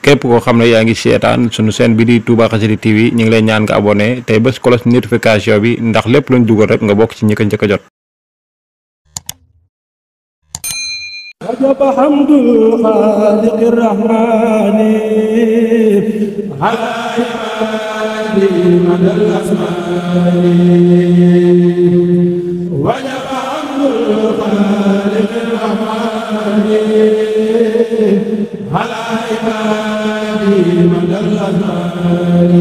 képp koo xam ne yaa ngi seetaan sunu chaîne bi di Touba Xassida TV ñu ngi lay ñaan nga abonné tey bés cloche notification bi ndax lépp luñ dugal rek nga bokk ci ñi ko njëkk a jot. وجب حمد الخالق الرحمن على عباده مدى الأزمان وجب حمد الخالق الرحمن على عباده مدى الأزمان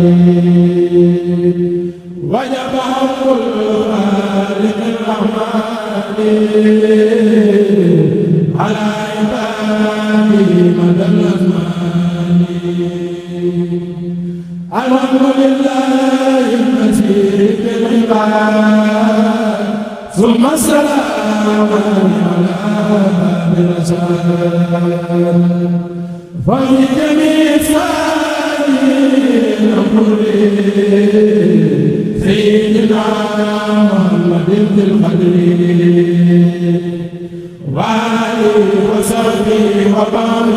وجب حمد الخالق الرحمن على عباده مدى الأزمان الحمد لله المسيح العباد ثم السلام على برسال ففي جميع الصالحين سيدنا محمد بن القدر وآله وصحبه وبعد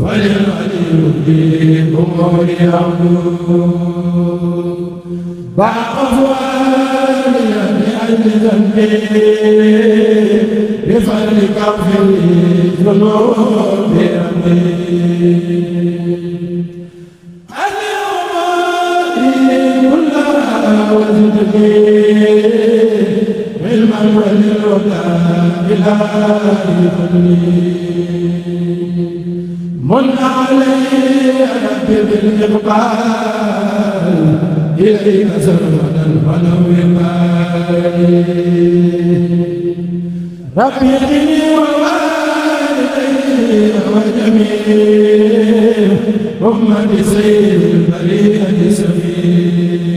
فللعلي بالأمور عبد بعض والي لأجل ذنبي بفضل كفر الذنوب اليوم كلها وزدني علما وللهدى إلهي فضلي من علي ربي بالإقبال إليك سرمدا ولو يبالي ربي اغني ووالدي وجميع أمة سيد البرية سفير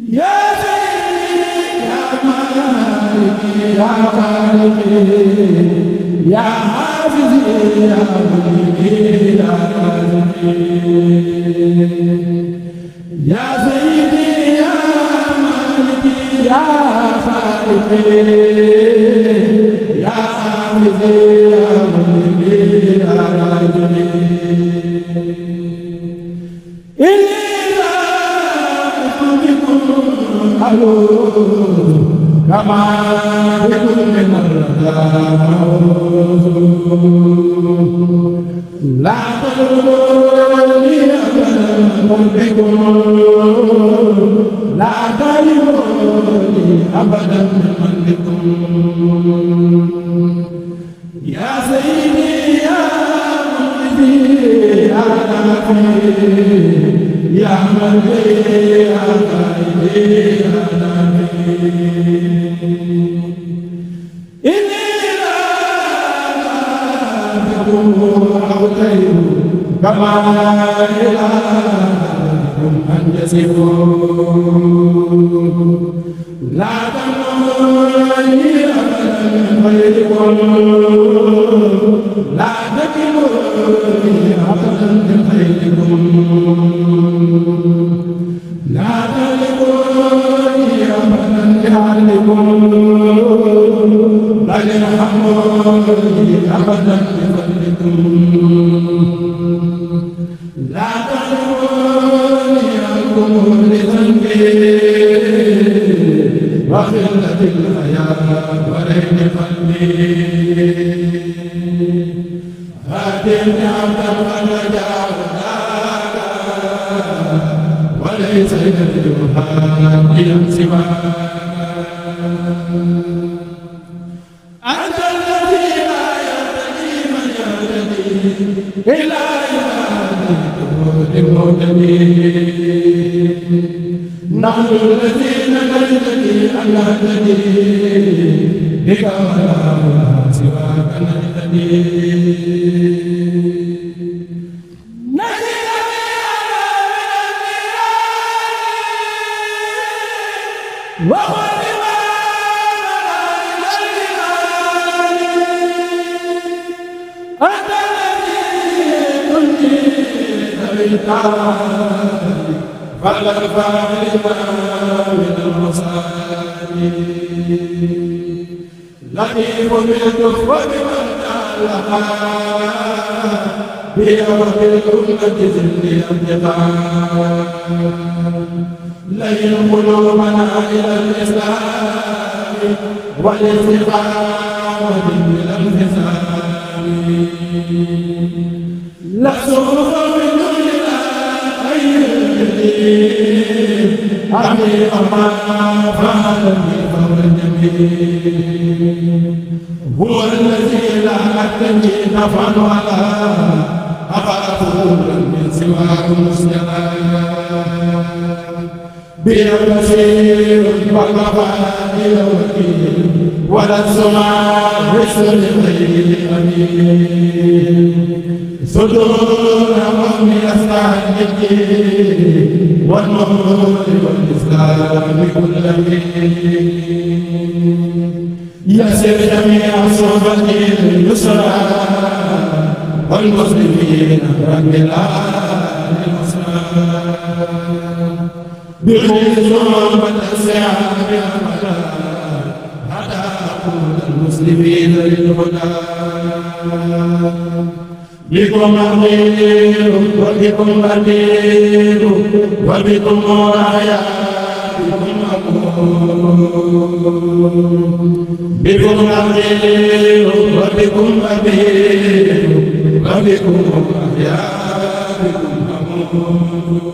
يا يا خالقي يا حافظي يا ملكي يا رازقي يا سيدي يا مالكي يا خالقي يا حافظي يا ملكي يا رازقي إني لا أحبكم كما بكم من الردى لا تغروني أبدا بكم لا تغروني أبدا من بكم يا سيدي يا مغني يا نافي يا ملكي يا قائدي يا نافي إني لا أعلم أغتيب كما إلهكم أنجزكم لا تمنعني أبدا من غيركم لا تكلوني أبدا من غيركم لا تلقوني أبدا لعلكم بل ارحموني أبدا بفضلكم لا تلقوني عنكم لذنبي وخلة الحياة ورين قلبي هاتني عبدا قد رجعت وليس يدعوها سواك أنت الذي لا يهتدي من يهتدي إلى عبادك المهتدين نحن الذين نهتدي أن نهتدي بك ولا سواك نهتدي أنت الذي تنجي فلا الفارقة من المصائب لطيف بالكف وبمن لئن قلوبنا إلى الإسلام والاستقامة بالانفصام لسوف من دوننا خير الجليل عميق ما فعل من فور الجميل هو الذي لا أكتني نفعا ولا أخاف من سواه مسلما بنا بشير والمفاتيح وكيل ولا السماء حسن الخير أمين صدور قوم أسعد الدين والنور والإسلام كل يسر جميع صحبة اليسرى والمسلمين رب العالمين بالخصوم والأسعى بالهدى حتى أقول المسلمين للهدى بكم أغير وبكم أدير وبكم رايا بكم أغير وبكم أبير وبكم أحيا بكم أمور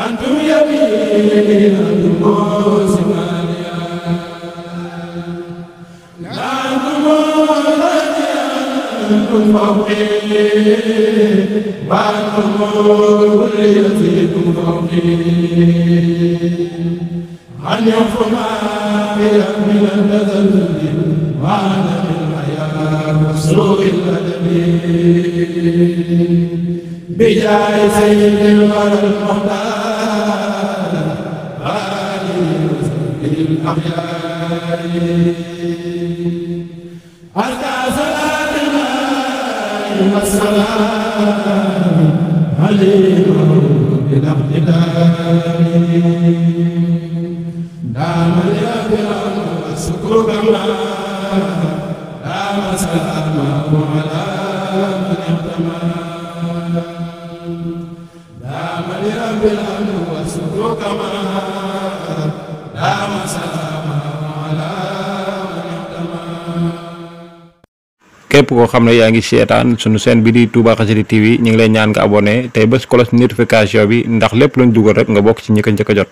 أنتم يمين أنتم سمانيا أنتم أنتم فوقي وأنتم كل يزيدكم فوقي أن يفهم من التذلل وعدم الحياة وسوء الأدب بجاه سيد الورى المختار آله وصحبه الأخيار أزكى صلاة الله والسلام عليه بالاقتدار دام الإكرام والشكر كما دام سلامه على من احتمى دام لرب الأمر والشكر كما دام سلامه على من احتمى. képp koo xam ne yaa ngi seetaan sunu chaîne bi di Touba Xassida TV ñu ngi lay ñaan nga abonné tey bés cloche notification bi ndax lépp luñ dugal rek nga bokk ci ñi ko njëkk a jot.